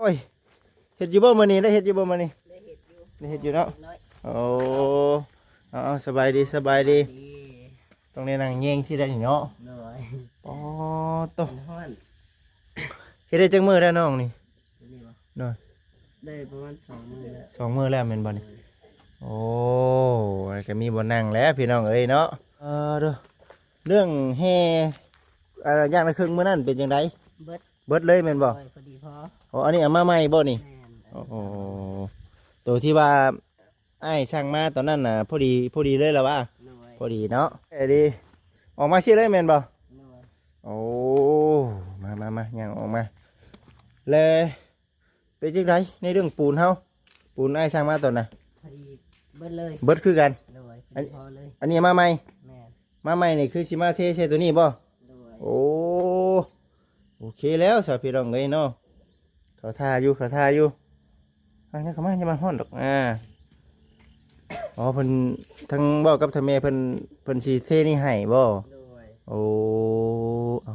ເອີຍ ເຮັດຢູ່ບໍ່ມື້ນີ້? ໄດ້ເຮັດຢູ່ບໍ່ມື້ນີ້? ໄດ້ເຮັດຢູ່ ໄດ້ເຮັດຢູ່ເນາະ. ໂອ້ ເອົາໆ ສະບາຍດີ ສະບາຍດີ. ຕ້ອງໄດ້ນັ່ງແຍງຊິໄດ້ນີ້ເນາະ. ໂດຍ ອໍ ໂຕ ມັນຮ້ອນ. ເຮັດໄດ້ຈັກມື້ແລ້ວນ້ອງນີ້? ໂດຍ ໄດ້ປະມານສອງມື້ແລ້ວ ສອງມື້ແລ້ວແມ່ນບໍ່ນີ້? ໂອ້ ກໍມີບ່ອນນັ່ງແລ້ວພີ່ນ້ອງເອີຍເນາະ. ເອີ ເລື່ອງແຫ່ ເອີ ຢ່າງລະເຄິ່ງມື້ນັ້ນເປັນຈັ່ງໃດ? ເບິດ ເບິດເລີຍແມ່ນບໍ່? ໂດຍ ພໍດີພໍ. ໂອ້ ອັນນີ້ເອົາມາໃໝ່ບໍ່ນີ້? ແມ່ນ ໂອ້ ໂຕທີ່ວ່າອ້າຍສັ່ງມາຕອນນັ້ນນະ ພໍດີ ພໍດີເລີຍລະວ່າ? ໂດຍ ພໍດີເນາະ. ເອີ ດີ ອອກມາຊີ້ເລີຍແມ່ນບໍ່? ໂດຍ ໂອ້ ມາໆໆ ຍ່າງອອກມາ ແລະ ເປັນຈັ່ງໃດໃນເລື່ອງປູນເຮົາ? ປູນອ້າຍສັ່ງມາຕອນນະ ພໍດີເບິດເລີຍ ເບິດຄືກັນ. ໂດຍ ພໍດີພໍເລີຍ. ອັນນີ້ມາໃໝ່? ແມ່ນ ມາໃໝ່ນີ້ຄືຊິມາເທໃສ່ໂຕນີ້ບໍ່? ໂດຍ ໂອ້ ໂອເຄແລ້ວຊະພີ່ນ້ອງເອີຍເນາະ. ເຂົາຖ້າຢູ່ ເຂົາຖ້າຢູ່. ອ່າ ຢ່າເຂົ້າມາ ຢ່າມາຮ້ອນດອກ. ອ່າ ອໍ ເພິ່ນທັງເວົ້າກັບທາງແມ່ເພິ່ນ ເພິ່ນຊິເທນີ້ໃຫ້ບໍ່? ໂດຍ ໂອ້ ເ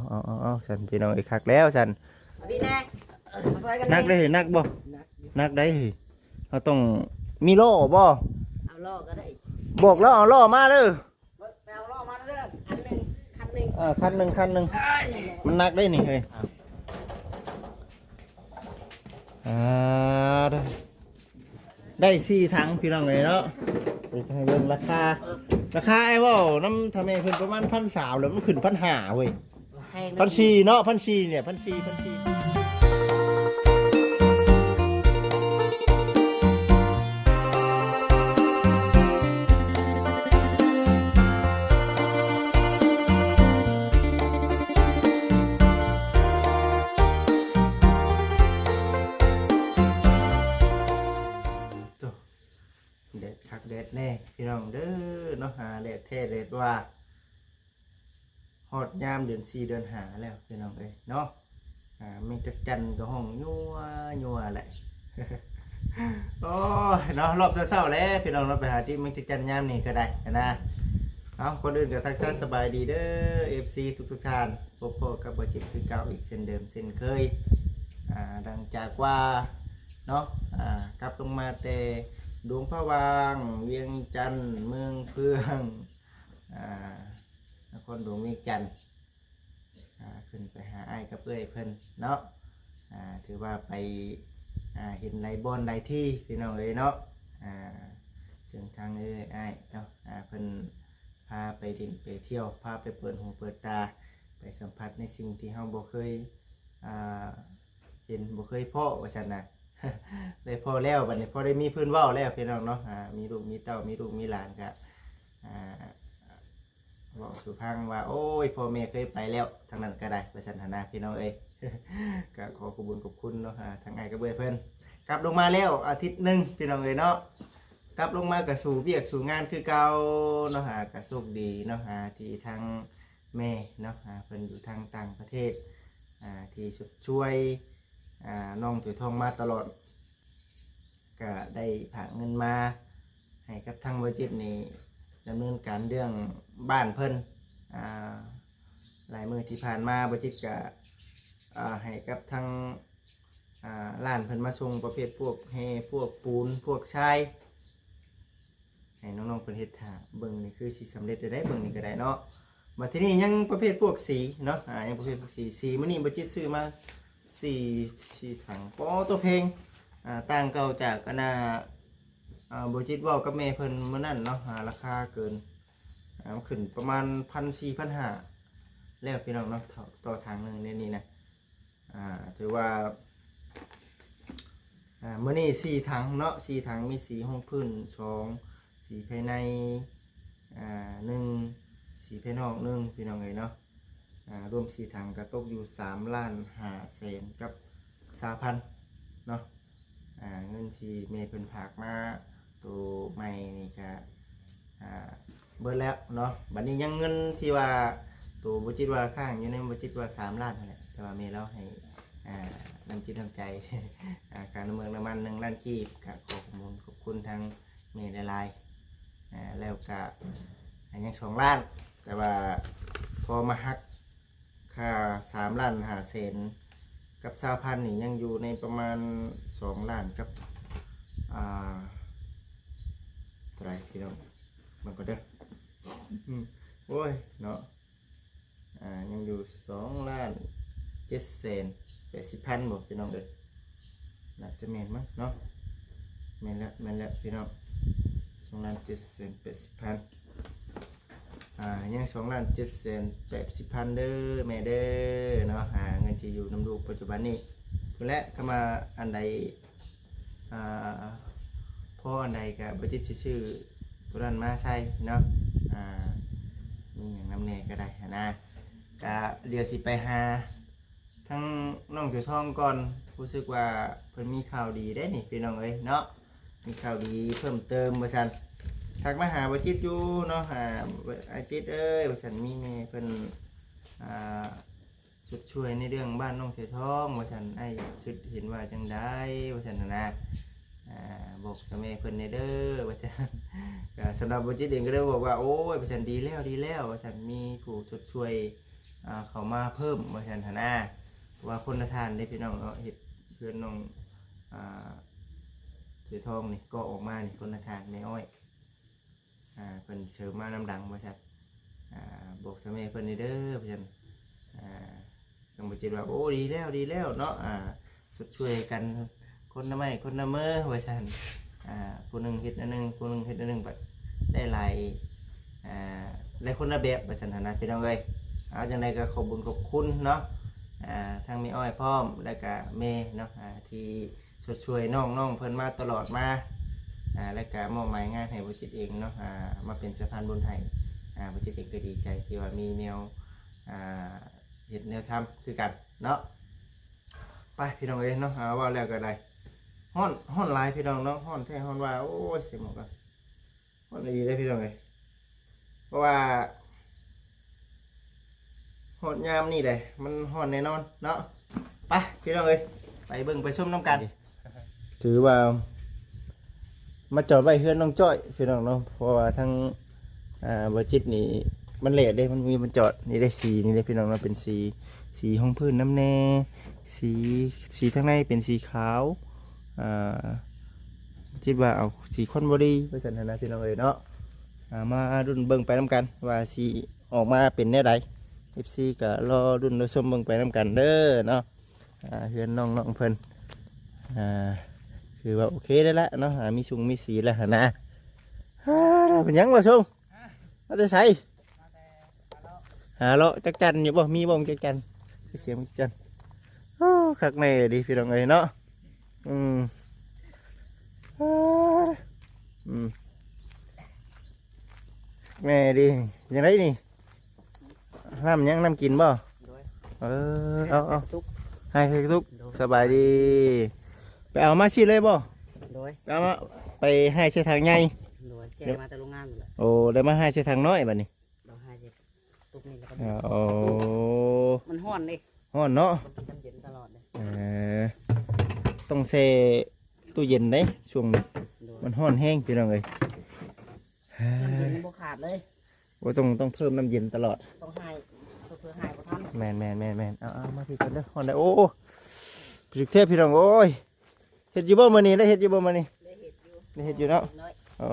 ອົາໆໆໆ ຊັ້ນພີ່ນ້ອງເອີຍ ຄັກແລ້ວຊັ້ນ. ເອົານີ້ແດ່ ເອົາຊ່ອຍກັນແດ່. ໜັກເດ້ ໜັກບໍ່? ໜັກຢູ່ ໜັກໄດ໋. ເຮົາຕ້ອງມີລໍ້ບໍ່? ເອົາລໍ້ກໍໄດ້ ບອກລາວເອົາລໍ້ມາເດີ. ໄປເອົາລໍ້ມາເດີ ອັນໜຶ່ງ ຄັນໜຶ່ງ. ເອີ ຄັນໜຶ່ງ ຄັນໜຶ່ງ ມັນໜັກໄດ໋ນີ້ເຮີ້ຍ. ອ່າ ໄດ້ສີ່ຖັງພີ່ນ້ອງເອີຍເນາະ. ເບິ່ງລາຄາ ລາຄາອ້າຍເວົ້ານຳທາງແມ່ເພິ່ນປະມານພັນສາມ ແລ້ວມັນຂຶ້ນພັນຫ້າເວີ້ຍ. ພັນສີ່ເນາະ ພັນສີ່ເນຍ ພັນສີ່ ພັນສີ່. ໂອ້ ແດດຄັກແດດແນ່ພີ່ນ້ອງເດີເນາະ. ອ່າ ແດດແທ້ແດດວ່າ ຮອດຍາມເດືອນສີ່ເດືອນຫ້າແລ້ວພີ່ນ້ອງເອີຍເນາະ. ອ່າ ແມງຈັກຈັ່ນກໍຮ້ອງຍົວໆແຫຼະ. ໂອ້ຍເນາະ ຮອບເຊົ້າໆແຫຼະພີ່ນ້ອງເນາະ ໄປຫາຕິດແມງຈັກຈັ່ນຍາມນີ້ກໍໄດ້ຫັ້ນນະ. ເອົາ ກ່ອນອື່ນກໍທັກທາຍສະບາຍດີເດີ ເອັຟຊີ ທຸກໆທ່ານ. ພົບພໍ້ກັບບ່າວຈິດຄືເກົ່າອີກເຊັ່ນເດີມເຊັ່ນເຄີຍ. ອ່າ ຫຼັງຈາກວ່າເນາະ ອ່າ ກັບລົງມາແຕ່ຫຼວງພະບາງ, ວຽງຈັນ, ເມືອງເຟືອງ, ອ່າ ນະຄອນຫຼວງວຽງຈັນ ອ່າ ຂຶ້ນໄປຫາອ້າຍກັບເອື້ອຍເພິ່ນເນາະ. ອ່າ ຖືວ່າໄປ ອ່າ ເຫັນຫຼາຍບ່ອນຫຼາຍທີ່ພີ່ນ້ອງເອີຍເນາະ. ອ່າ ເຊິ່ງທາງເອື້ອຍອ້າຍເນາະ ອ່າ ເພິ່ນພາໄປຫຼິ້ນໄປທ່ຽວ ພາໄປເປີດຫູເປີດຕາ ໄປສຳຜັດໃນສິ່ງທີ່ເຮົາບໍ່ເຄີຍ ອ່າ ເຫັນ ບໍ່ເຄີຍພໍ້ວ່າຊັ້ນນະ. ໄດ້ພໍ້ແລ້ວ ບັດນີ້ພໍໄດ້ມີເພື່ອນເວົ້າແລ້ວພີ່ນ້ອງເນາະ. ອ່າ ມີລູກມີເຕົ້າ ມີລູກມີຫຼານກະ ອ່າ ເວົ້າສູ່ຟັງວ່າ ໂອ້ຍ ພໍ່ແມ່ເຄີຍໄປແລ້ວທາງນັ້ນກໍໄດ້ ວ່າຊັ້ນຫັ້ນນະພີ່ນ້ອງເອີຍ. ກໍຂໍຂອບບຸນຂອບຄຸນເນາະ ອ່າ ທາງອ້າຍກັບເອື້ອຍເພິ່ນ. ກັບລົງມາແລ້ວອາທິດໜຶ່ງພີ່ນ້ອງເອີຍເນາະ ກັບລົງມາກໍສູ່ວຽກສູ່ງານຄືເກົ່າເນາະ. ອ່າ ກໍໂຊກດີເນາະ ອ່າ ທີ່ທາງແມ່ເນາະ ອ່າ ເພິ່ນຢູ່ທາງຕ່າງປະເທດ ອ່າ ທີ່ຊົດຊ່ວຍ ອ່າ ນ້ອງຕົວທອງມາຕະຫຼອດ ກະໄດ້ຝາກເງິນມາໃຫ້ກັບທາງບ່າວຈິດນີ້ ດຳເນີນການເລື່ອງບ້ານເພິ່ນ. ອ່າ ຫຼາຍມື້ທີ່ຜ່ານມາບ່າວຈິດກະ ອ່າ ໃຫ້ກັບທາງ ອ່າ ຫຼານເພິ່ນມາສົ່ງປະເພດພວກແຮ່ ພວກປູນ ພວກຊາຍ ໃຫ້ນ້ອງໆເພິ່ນເຮັດຖ້າເບິ່ງ ນີ້ຄືຊິສຳເລັດໄດ້ ເບິ່ງນີ້ກໍໄດ້ເນາະ. ບັດທີນີ້ຍັງປະເພດພວກສີເນາະ ອ່າ ຍັງປະເພດພວກສີ ສີມື້ນີ້ບ່າວຈິດຊື້ມາສີ່ ສີ່ຖັງ ປະ ໂຕແພງ ອ່າ ຕ່າງເກົ່າຈາກອັນນ່າ ອ່າ ບ່າວຈິດເວົ້າກັບແມ່ເພິ່ນມື້ນັ້ນເນາະ ອ່າ ລາຄາເກີນ ອ່າ ມັນຂຶ້ນປະມານພັນສີ່ ພັນຫ້າແລ້ວພີ່ນ້ອງເນາະ ຕໍ່ ຕໍ່ຖັງໜຶ່ງໃນນີ້ນະ. ອ່າ ຖືວ່າ ອ່າ ມື້ນີ້ສີ່ຖັງເນາະ ສີ່ຖັງ ມີສີຮອງພື້ນສອງ ສີພາຍໃນ ອ່າ ໜຶ່ງ ສີພາຍນອກໜຶ່ງ ພີ່ນ້ອງເອີຍເນາະ. ອ່າ ລວມສີ່ຖັງກໍຕົກຢູ່ສາມລ້ານຫ້າແສນກັບຊາວພັນເນາະ. ອ່າ ເງິນທີ່ແມ່ເພິ່ນຝາກມາໂຕໃໝ່ນີ້ກະ ອ່າ ເບິດແລ້ວເນາະ. ບັດນີ້ຍັງເງິນທີ່ວ່າໂຕບ່າວຈິດວ່າຄ້າງຢູ່ໃນບ່າວຈິດວ່າສາມລ້ານຫັ້ນແຫຼະ ແຕ່ວ່າແມ່ລາວໃຫ້ ອ່າ ນ້ຳຈິດນ້ຳໃຈ ອ່າ ຄ່ານ້ຳເມືອກນ້ຳມັນໜຶ່ງລ້ານກີບ ກະຂໍຂອບຄຸນຂອບຄຸນທາງແມ່ຫຼາຍໆ. ອ່າ ແລ້ວກະຍັງສອງລ້ານ ແຕ່ວ່າພໍມາຫັກ ຄ່າສາມລ້ານຫ້າແສນ ກັບຊາວພັນນີ້ ຍັງຢູ່ໃນປະມານສອງລ້ານກັບ ອ່າ ເທົ່າໃດພີ່ນ້ອງ ເບິ່ງກ່ອນເດີ. ອືມ ໂອ້ຍເນາະ ອ່າ ຍັງຢູ່ສອງລ້ານເຈັດແສນແປດສິບພັນບໍ່ພີ່ນ້ອງເອີຍ? ໜ້າຈະແມ່ນມັ້ງເນາະ. ແມ່ນແລ້ວ ແມ່ນແລ້ວພີ່ນ້ອງ ສອງລ້ານເຈັດແສນແປດສິບພັນ. ອ່າ ຍັງສອງລ້ານເຈັດແສນແປດສິບພັນເດີແມ່ເດີເນາະ. ອ່າ ເງິນທີ່ຢູ່ນຳລູກປັດຈຸບັນນີ້ພຸ້ນແຫຼະ. ຄຳວ່າອັນໃດ ອ່າ ພໍອັນໃດກະບໍ່ຈິດຊິຊື້ໂຕນັ້ນມາໃສ່ເນາະ. ອ່າ ມີຫຍັງນຳແດ່ກະໄດ້ຫັ້ນນະ. ກະດຽວຊິໄປຫາ ທາງນ້ອງເສືອທອງກ່ອນ ຮູ້ສຶກວ່າເພິ່ນມີຂ່າວດີເດ້ນີ້ພີ່ນ້ອງເອີຍເນາະ. ມີຂ່າວດີເພີ່ມເຕີມວ່າຊັ້ນ. ທັກມາຫາບໍ່ຈິດຢູ່ເນາະ ຫາ ອ້າຍຈິດເອີຍວ່າຊັ້ນ ມີແມ່ເພິ່ນ ອ່າ ຊົດຊ່ວຍໃນເລື່ອງບ້ານນ້ອງເສືອທອງວ່າຊັ້ນ. ອ້າຍຄິດເຫັນວ່າຈັ່ງໃດວ່າຊັ້ນນະ. ອ່າ ບອກກັບແມ່ເພິ່ນແດ່ເດີວ່າຊັ້ນ. ກະສຳລັບບໍ່ຈິດເອງກະໄດ້ບອກວ່າ ໂອ້ຍ ວ່າຊັ້ນ ດີແລ້ວ ດີແລ້ວວ່າຊັ້ນ ມີຜູ້ຊົດຊ່ວຍ ອ່າ ເຂົ້າມາເພີ່ມວ່າຊັ້ນຫັ້ນນະ. ເພາະວ່າຄົນລະທ່ານເດ້ພີ່ນ້ອງເນາະ ເຮັດເຮືອນນ້ອງ ອ່າ ເສືອທອງນີ້ ກໍອອກມານີ້ ຄົນລະທ່ານ ແມ່ອ້ອຍ ອ່າ ເພິ່ນເສີມມານຳຫຼັງວ່າຊັ້ນ. ອ່າ ບອກທາງແມ່ເພິ່ນແດ່ເດີວ່າຊັ້ນ. ອ່າ ທາງບໍ່ຈິດວ່າ ໂອ້ ດີແລ້ວ ດີແລ້ວເນາະ ອ່າ ຊົດຊ່ວຍກັນ ຄົນລະໄມ້ຄົນລະມືວ່າຊັ້ນ. ອ່າ ຜູ້ໜຶ່ງເຮັດອັນໜຶ່ງ ຜູ້ໜຶ່ງເຮັດອັນໜຶ່ງ ບັດໄດ້ຫຼາຍ ອ່າ ຫຼາຍຄົນລະແບບວ່າຊັ້ນຫັ້ນນະພີ່ນ້ອງເອີຍ. ເອົາ ຈັ່ງໃດກໍຂອບບຸນຂອບຄຸນເນາະ ອ່າ ທັງແມ່ອ້ອຍພ້ອມ ແລ້ວກະແມ່ເນາະ ອ່າ ທີ່ຊົດຊ່ວຍນ້ອງໆເພິ່ນມາຕະຫຼອດມາ. ອ່າ ແລ້ວກະມອບໝາຍງານໃຫ້ບໍ່ຈິດເອງເນາະ ອ່າ ມາເປັນສະພານບຸນໃຫ້. ອ່າ ບໍ່ຈິດເອງກໍດີໃຈທີ່ວ່າມີແນວ ອ່າ ເຮັດແນວທຳຄືກັນເນາະ. ໄປພີ່ນ້ອງເອີຍເນາະ ອ່າ ເວົ້າແລ້ວກໍໄດ້ ຮ້ອນ ຮ້ອນຫຼາຍພີ່ນ້ອງເນາະ ຮ້ອນແທ້ຮ້ອນວ່າ ໂອ້ຍ ໃສ່ໝວກກ່ອນ. ຮ້ອນອີ່ຫຼີເດ້ພີ່ນ້ອງເອີຍ ເພາະວ່າຮອດຍາມນີ້ແຫຼະ ມັນຮ້ອນແນ່ນອນເນາະ. ໄປພີ່ນ້ອງເອີຍ ໄປເບິ່ງໄປຊົມນຳກັນ. ຖືວ່າມາຈອດໄວ້ເຮືອນນ້ອງຈ້ອຍພີ່ນ້ອງເນາະ ເພາະວ່າທາງ ອ່າ ບໍ່ຈິດນີ້ມັນແລດເດ້ ມັນມີ ມັນຈອດນີ້ເດ້ ສີນີ້ເດ້ພີ່ນ້ອງເນາະ ເປັນສີ ສີຮອງພື້ນນຳແດ່ ສີ ສີທາງໃນເປັນສີຂາວ. ອ່າ ຄິດວ່າເອົາສີຄອນບໍດີໄປຊັ້ນຫັ້ນນະພີ່ນ້ອງເອີຍເນາະ. ອ່າ ມາລຸ້ນເບິ່ງໄປນຳກັນວ່າຊິອອກມາເປັນແນວໃດ ເອັຟຊີກໍລໍລຸ້ນລໍຊົມເບິ່ງໄປນຳກັນເດີເນາະ. ອ່າ ເຮືອນນ້ອງໆເພິ່ນ ອ່າ ຄືວ່າໂອເຄແລ້ວລະເນາະ ອ່າ ມີຊຸງມີສີແລ້ວຫັ້ນນະ. ອ່າ ເປັນຫຍັງວະຊົງ ມາແຕ່ໃສ? ຫາເລາະຈັກຈັນຢູ່ບໍ່? ມີບໍ່ຈັກຈັນ? ຄືສຽງຈັກຈັນ. ໂອ້ ຄັກແນ່ເລີຍເດພີ່ນ້ອງເອີຍເນາະ. ອືມ ອືມ ແນ່ເດ. ຈັ່ງໃດນີ້ ນ້ຳຫຍັງ ນ້ຳກິນບໍ່? ໂດຍ ເອີ ເອົາ ເອົາ ໃສ່ກະຕຸກ ໃຫ້ໃສ່ກະຕຸກ. ໂດຍ ສະບາຍດີ. ໄປເອົາມາຊິເລີຍບໍ່? ໂດຍ ໄປເອົາມາ ໄປໃຫ້ໃສ່ຖັງໃຫຍ່. ໂດຍ ແກ່ມາແຕ່ໂຮງງານພຸ້ນແຫຼະ. ໂອ້ ໄດ້ມາໃຫ້ໃສ່ຖັງນ້ອຍບັດນີ້. ເອົາໃຫ້ໃສ່ຕຸກນີ້ແລ້ວກໍ ເອີ ໂອ້ ມັນຮ້ອນເດ້. ຮ້ອນເນາະ ຕ້ອງກິນນ້ຳເຢັນຕະຫຼອດເດ້. ເອີ ຕ້ອງແຊ່ຕູ້ເຢັນເດ້ຊ່ວງນີ້. ໂດຍ ມັນຮ້ອນແຮງພີ່ນ້ອງເອີຍ. ນ້ຳເຢັນບໍ່ຂາດເລີຍ. ໂອ້ ຕ້ອງ ຕ້ອງເພີ່ມນ້ຳເຢັນຕະຫຼອດ ຕ້ອງໃຫ້ ເພື່ອໃຫ້ບໍ່ທັນ. ແມ່ນໆໆໆ ເອົາໆ ມາພີ່ກ່ອນເດີ ຮ້ອນໄດ໋. ໂອ້ ປຶກແທ້ພີ່ນ້ອງເອີຍ. ເຮັດຢູ່ບໍ່ມື້ນີ້? ໄດ້ເຮັດຢູ່ບໍ່ມື້ນີ້? ໄດ້ເຮັດຢູ່ ໄດ້ເຮັດຢູ່ເນາະ. ໂອ້